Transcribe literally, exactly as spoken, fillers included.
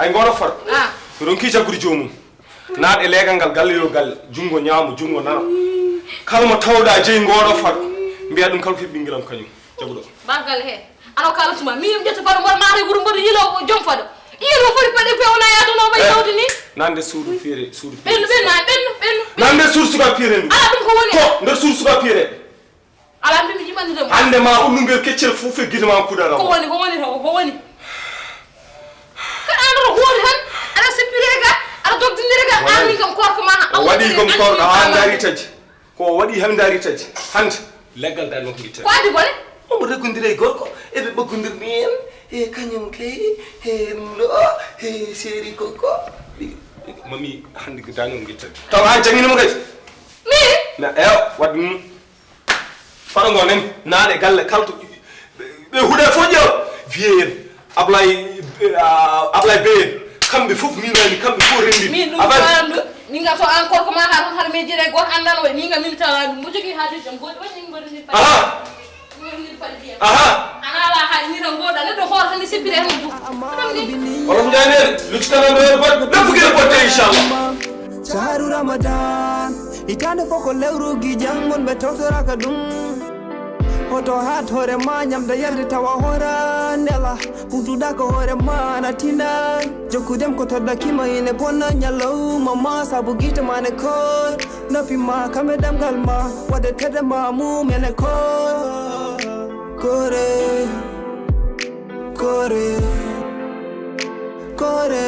Ay, ngooɗo far. Ah. Mi ronki jaggude joomum. Naat e leegal ngal, galle yo galle, junngo ñaamo, junngo nano. Kala mo tawɗa jeyi ngooɗo far, mbiya ɗum kala ko heɓi ɓingiram kañum. Jaguɗo. Ba galle he. Ano kala tuma, mi yim ƴetta faro mboɗo maata e wuro mboɗo yilo jom fado. Yilo fori paɗe fe wona yaatono may tawde ni. Nande suudu fiire, suudu fiire. Ɓennu, ɓennu, ɓennu, ɓennu. Nande suudu suka piire ndu. Ala ɗum ko woni. Ko nder suudu suka piire. Ala mbi mi yimani dem. Hande ma ullungel keccel fof e gide ma kuɗa. Ko woni, ko woni to, ko woni. Kaɗa ano hoori han, aɗa sippirega, aɗa dogdindirega, an min kam korko ma. O waɗi gom korɗo, an daari taji. Ko o waɗi han daari taji. Hande, leggal daari mo ko gitta. Ko addi bone? Omo reggondira e gorko, eɓe ɓoggondirni en, e kañum kay, e ɗo, e seeri koko. Mami hande ko daani o gitta. Taw an jangini mo kadi. Eyo, wadde ɗum. Fano ngo nen, naane galle kala to ɓe huɗe fof ƴeew. Vieux en, Ablaye, ah, Ablaye Bey en, kamɓe fof miinani, kamɓe fof renndini. Min ɗum faandu, min ga to encore ko ma har har me jire gor anndan way, min ga min tawa ɗum. Mo jogi haalis jam, goɗɗo waɗi min mbaɗi min paɗi. Aha. Min mbaɗi min paɗi ndiyam. Aha. Ana ala haaj ni tan goɗɗo, neɗɗo hoore tan ni seppire tan ɗum. Wolof Njaay nee na, lu ci kanam réer ba, lépp gën a botte, inchallah. Shahru Ramadan, hitaande fof ko lewru gijan mon ɓe tawtoraka ɗum. Hoto haat hoore ma ñamda yarde tawa hoora ndela. Ɓurtuɗa ko hoore ma ana tinay. Jokkudem ko toddakima ine bonna ñalawma ma sabu gite ma ne koor. Noppi ma kame ɗemgal ma wadde tedde ma mum ene koor. Kore, kore, kore.